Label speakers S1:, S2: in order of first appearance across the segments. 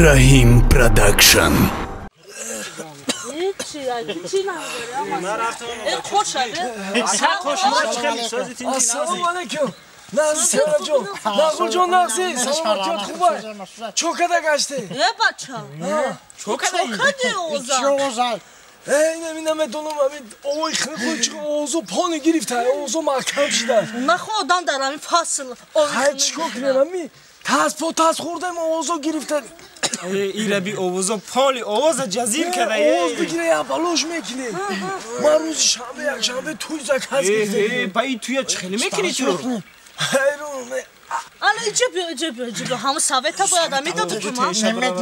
S1: Раҳим Продакшн.
S2: Ассалому алайкум. Нағзи Севраҷон. Нағзулҷон нағзи. Саломатиёт хубай. Чо када гашти?
S3: Э бача. Чо кади овоза?
S2: Э инами намедонам ами овои хунукои чӣ овозо пони гирифта, овозо маҳкам шида.
S3: Нахо одам дар ҳамин фасл
S2: Ҳай чикор кунем ами? Тас по тас хӯрдем овозо гирифта.
S4: Ираби овозо поли овоза ҷазир када.
S2: Овоз бигире я балош мекунем. Ман рӯзи шанбе якшанбе туй заказ гирифтем.
S4: Ба ин туя чӣ хеле мекунӣ ту?
S2: Ҳайрон.
S3: Ана иҷа биё, иҷа биё, иҷа биё. Ҳамун совета бояд медоду ту ман.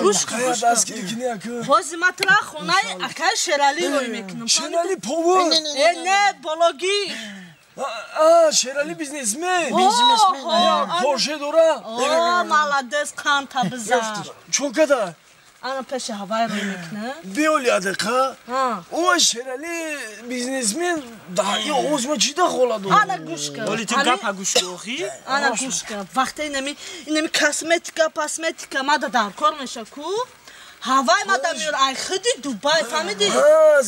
S3: Гӯш кун, гӯш
S2: дастгирӣ кунӣ ака.
S3: Ҳозир ман тура хонаи акаи Шералӣ рӯй мекунам.
S2: Шералӣ повар?
S3: Э не, бологӣ.
S2: Шералӣ бизнесмен. Порше дора.
S3: О, молодец, қанта бизан.
S2: Чо када?
S3: Ана пеши ҳавай рӯй мекунам.
S2: Биёли адақа. О, Шералӣ бизнесмен, да и овоз ма чӣ дахола дорад?
S3: Ана гӯш кун.
S4: Оли ту гапа гӯш кун охи?
S3: Ана гӯш кун. Вақте инами косметика, пасметика мада дар кор меша ку? Ҳавай мада меёра, ай худи Дубай, фаҳмидӣ?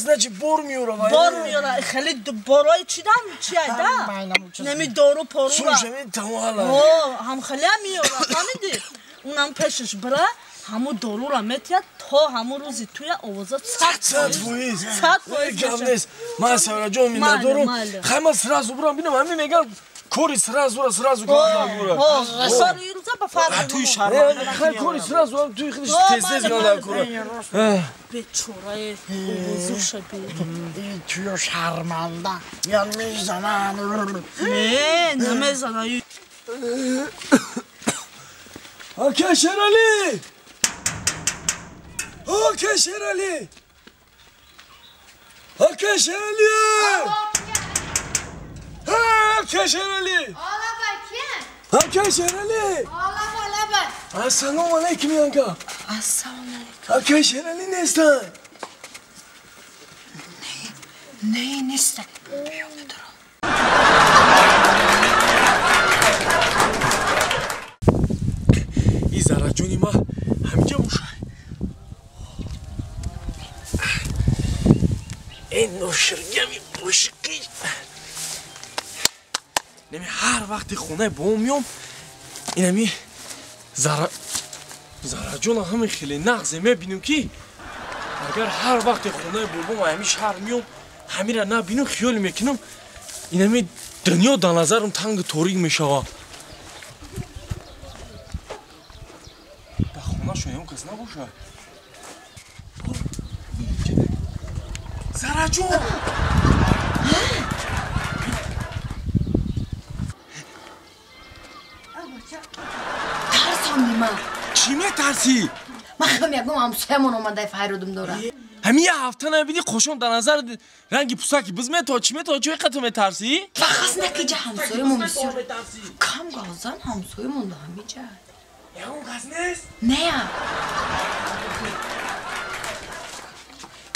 S2: Значит, бор меёра вай.
S3: Бор меёра, хеле борои чӣ дам, чи ай да? Нами дору порура.
S2: Слушай, ми тамоҳала.
S3: О, ҳам хеле меёра, фаҳмидӣ? Унам пешаш бира, ҳамун дорура метиҳад то ҳамун рӯзи туя овоза
S2: 100%.
S3: 100%.
S2: Гап нест. Ман Савраҷон миннатдорум. Хай ман сразу бурам бинам, ҳамин меган кори сразу сразу кора.
S3: Кори рӯза ба фарқ.
S4: Туй шарманда.
S2: Хай кори сразу ҳам туй худиш тез тез ганда кора.
S3: Бечораи овозуша би.
S5: Туё шарманда. Меян мезанан.
S3: Не, намезанан.
S2: Ака Шералӣ! Ака Шералӣ! Ака Шералӣ! Ака Шералӣ! Ака Шералӣ! Ассалому алайкум янга.
S6: Ассалому алайкум.
S2: Ака Шералӣ нестанд.
S6: Не, нестанд. Биё бидурам.
S2: И Зараҷони ма ҳамиҷа бошад. Ин ноширгами ошиқӣ. Неми ҳар вақти хонаи бобом меом, инами Зараҷона ҳамин хеле нағзе мебинем ки агар ҳар вақти хонаи бобом ҳамин шаҳр меом, ҳамира набинам, хиёл мекунам, инами дунё дар назарам тангу торик мешавад. Дар хонашон ягон кас набошад. Зараҷон!
S6: Тарсонди ман.
S2: Чӣ метарсӣ?
S6: Ман хеле мегӯям ҳамсоямон омадай файродум дора.
S2: Ҳамин як ҳафта набинӣ қошон дар назар ранги пусаки биз метоҳ, чӣ метоҳ, чӣ қадр метарсӣ?
S6: Фақат накиҷа ҳамсоямон бисёр. Кам газан ҳамсоямон да ҳамиҷа.
S2: Ягон кас нест?
S6: Не.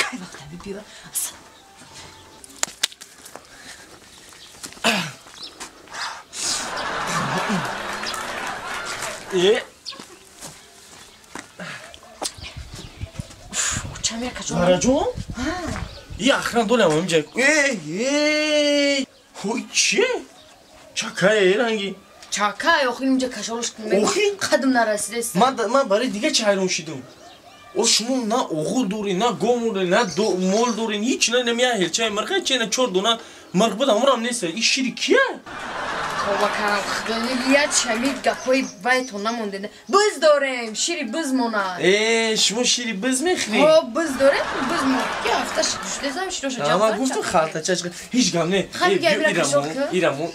S6: Кай вақт ҳами биё.
S2: Зараҷон? И охран долям ҳамиҷа. Ҳой чие? Чакае ранги.
S6: Чакае, охи инҷа кашолш кунем.
S2: Охи?
S6: Қадм нарасидест.
S2: Ман барои дига чӣ ҳайрон шидам? О шумо на оғул доред, на гов доред, на мол доред, ҳеч на намия ҳелчаи мирға че на чор дона мирғ буд, ҳамонам нест. Ин шири кия?
S6: Тоба карам, худоя, чами гапҳои вайтон намонде. Биз дорем, шири биз монад.
S2: Э, шумо шири биз мехӯред?
S6: Ҳо, биз дорем, биз мо. Ки ҳафта шудесам широша ҷамъ.
S2: Ман гуфтам халта чаш, ҳеч гап не. Ирамо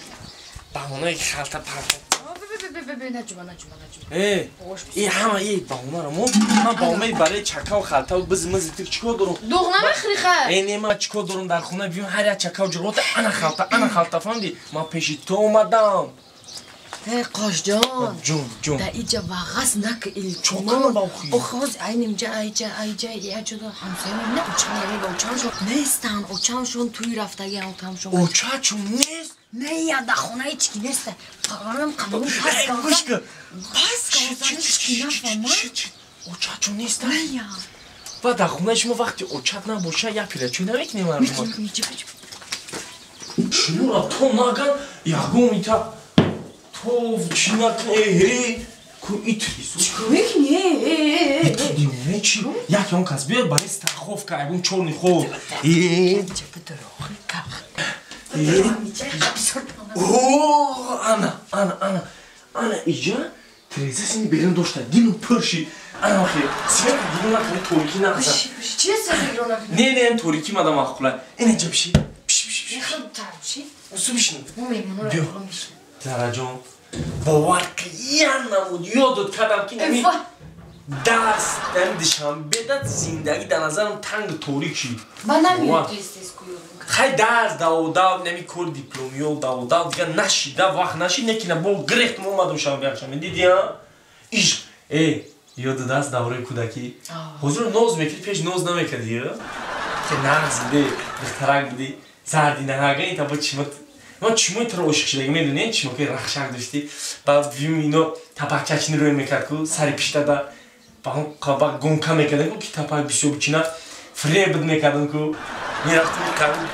S2: баҳонаи халта парта.
S6: Наҷума, наҷума, наҷума.
S2: Э, и ҳама и баҳонаро мо ман баҳонаи барои чакав халтав биз миз тир чикор дорум?
S6: Дуғ намехӯри хай?
S2: Э, не, ман чикор дорум дар хона биём ҳар як чакав ҷурғота ана халта, ана халта, фаҳмидӣ? Ман пеши ту омадам.
S6: Э, Қошҷон.
S2: Ҷон, ҷон.
S6: Да иҷа вағаз нак илтимос. Охи ҳоз айнимҷа, айҷа, айҷа, яҷода ҳамсоя мебинам, очам намега, очамшон нестанд, очамшон туй рафтагиан, отамшон.
S2: Очачон нест?
S6: Не, я дар хона ҳеч ки нест. Парварам қабул пас
S2: гӯш кун.
S6: Пас ҳеч ки нафаҳмад.
S2: Очачон нест? Ва дар хонаи шумо вақти очат набоша, як пилачӯй намекунем мардума. Шуморо то наган ягон ита то чӣ накун э ку итрису.
S6: Чикор мекунӣ?
S2: Э дивона чӣ? Як он кас биёд барои страховка ягон чорни хоб. О, ана, ана, ана. Ана иҷа тиреза сини берун дошта, дилу пур шид. Ана охи, свет гирон накун, торикӣ нақза.
S6: Чи свет гирон накун?
S2: Не, не, торикӣ мада маъқула. Ина ҷа биши. Биши, биши, биши.
S6: Мехоҳам биши.
S2: Усу бишин.
S6: Мо меҳмонро
S2: Биё.
S6: ором бишин.
S2: Зараҷон, бовар киян намуд, ёдот кардам ки нами дарс дар Душанбе дад зиндагӣ дар назарам тангу торик шид.
S6: Ба намеёд
S2: Бовар.
S6: тез-тез кӯёд.
S2: Хай дарс даводав, нами кор дипломиёл даводав, дигар нашида, вақт нашид, некина бо гирехтум омадум шанбе якшанбе. Дидӣ, а? Ишқ. Э, ёдат аст давраи кӯдакӣ? Ҳозир ноз мекардӣ, пеш ноз намекардӣ, а? Ки нағз будӣ, духтарак будӣ, зарди наҳага, ин таба чима ман чимои туро ошиқ шудагӣ медонӣ? Чимо ки рахшак доштӣ, баъд вим ино тапакчачини рӯй мекард ку, сари пиштада ба он қаба гонка мекардем ку, ки тапак бисёр бичина, фиреб мекардам ку, мерафтем қариб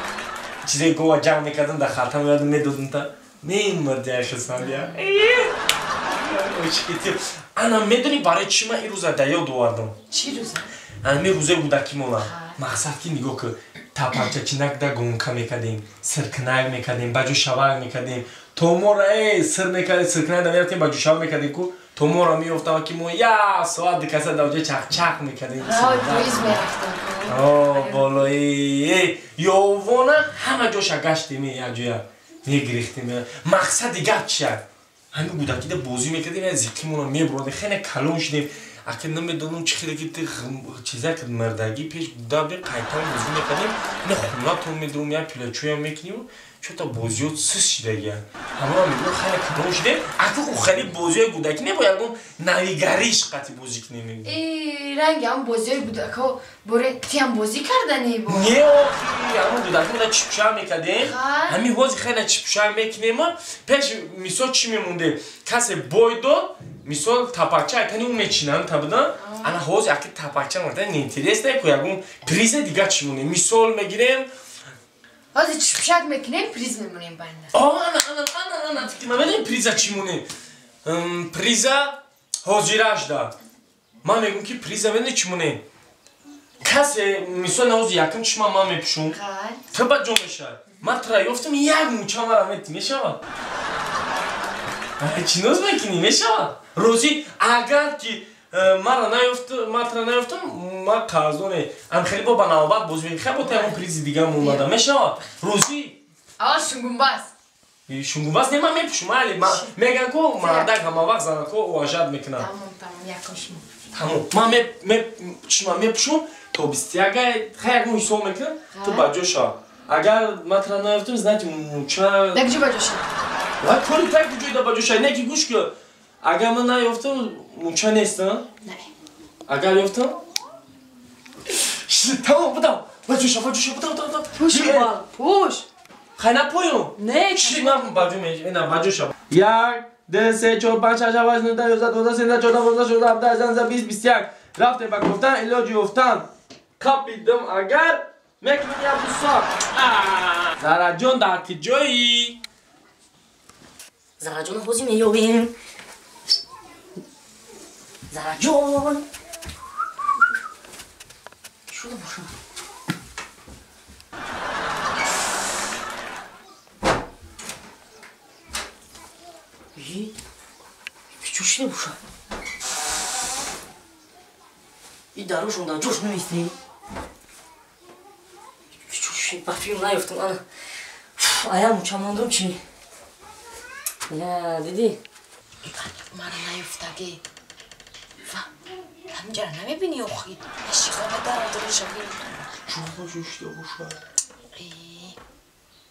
S2: чизои гова ҷамъ мекардам, дар халта меовардам, медодам та мемурди яхисандия. Ана медонӣ барои чӣ ман ин рӯза дар ёд овардам?
S6: Чӣ рӯза?
S2: Ами рӯзаи кӯдакимона. Мақсад ки нигоҳ кун, тапакчачинакда гонка мекардем, сиркинак мекардем, ба ҷӯшавак мекардем, то моро сир мекардем, сиркинак мерафтем, ба ҷӯшавак мекардем ку, то моро меёфтам ки мо як соат ду каса дар ҷо чақчақ мекардем.
S6: Роҳи поезд мерафтем.
S2: О, болои ёвона ҳама ҷоша гаштем, як ҷоя мегирехтем. Мақсади гап чия? Ҳамин кӯдакида бозӣ мекардем, як зиқимона мебурдем, хеле калон шудем. Ака намедонам чӣ хеле ки ти чизак мардагӣ пеш буда бе қайтан бозӣ мекардем. Ина хонатон медурум, як пилачӯям мекунем, чота бозиёт сис шидагия. Ҳамаро мегӯям, хеле калон шудем. Ака ӯ хеле бозиёи кӯдакӣ не, бо ягон навигариш қати бозӣ кунем.
S6: Э, ранги ҳам бозиёи кӯдакҳо боре тиам бозӣ кардани бо.
S2: Не, охи, ҳамон кӯдакӣ буда чипша мекардем. Ҳамин ҳозир хеле чипша мекунем. Пеш мисол чӣ мемондем? Касе бой дод, мисол тапакча айтани ӯ мечинам табуда. Ана ҳозир аки тапакча монда неинтересно ку, ягон приза дига чӣ монем? Мисол мегирем.
S6: Ҳозир чипшак мекунем, приз мемонем байна.
S2: О, ана, ана, ана, ана, фикр намедонем приза чӣ монем. Приза ҳозирашда. Ман мегӯм ки приза медонӣ чӣ монем? Касе мисол наҳози якум чишма ман мепӯшум. Ту ба ҷо мешавад. Ман тура ёфтам, як муча мара метӣ, мешавад? Чӣ ноз мекунӣ, мешавад? Розӣ, агар ки мара наёфт, ман тура наёфтам, ман қарздоне. Ам хеле бо ба навбат бозӣ мекунем. Хай бо та ягон призи дига монада, мешавад? Розӣ?
S6: Аввал шунгумбас.
S2: Шунгумбас не, ман мепӯшум, али меган ку мардак ҳама вақт занако уважат мекунад.
S6: Тамом, тамом, якум шумо.
S2: Тамом. Ман чишма мепӯшум то 21, хай ягон ҳисоб мекунам, ту ба ҷо шав. Агар ман тура наёфтам, знаете, муча
S6: Дар куҷо ба ҷо шав?
S2: Ва кори так куҷои да ба ҷо шав? Не ки гӯш кун. Агар ман наёфтам, муча нест, а?
S6: Не.
S2: Агар ёфтам? Тамом, будам. Ба ҷо шав, ба ҷо шав, будам, будам, будам.
S6: Пӯш, аввал, пӯш.
S2: Хай напоём.
S6: Не,
S2: Чи ман ба ҷо мешавам? На, ба ҷо шав. 1, 2, 3, 4, 5, 6, 7, 8, 9, 10, 11, 12, 13, 14, 15, 16, 17, 18, 19, 20, 21. Рафтем ба гуфтан, илоҷи ёфтан. Қапидам агар, мекунем як буса. Зараҷон дар куҷоӣ?
S7: Зараҷон ҳозир меёбем. Зараҷон. Шуда бошам. Чӯ шуда бошам? И дарушон дар ҷош намистӣ. Чӯ ба филм наёфтам. Ана. Аям муча мондум чӣ? Я, дидӣ?
S6: Мара наёфтагӣ. Ва, ҳаминҷара намебинӣ охи? Шиғаба дародорша бин.
S2: Чӯ шуда бошад?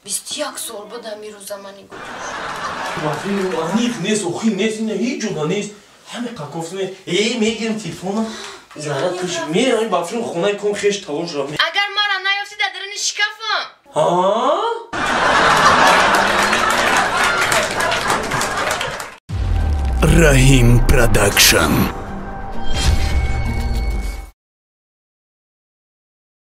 S6: 21 сол буд ҳамин рӯза мани гузошт.
S2: Ба филм аниқ нест, охи нест, ина ҳеҷ ҷода нест. Ҳаме қакофтме. Э, мегирам телефона. Зара туш меравем ба филм хонаи ком хеш тавош ра.
S6: Агар мара наёфтӣ дар даруни шикафам.
S2: Ҳа?
S1: Раҳим Продакшн.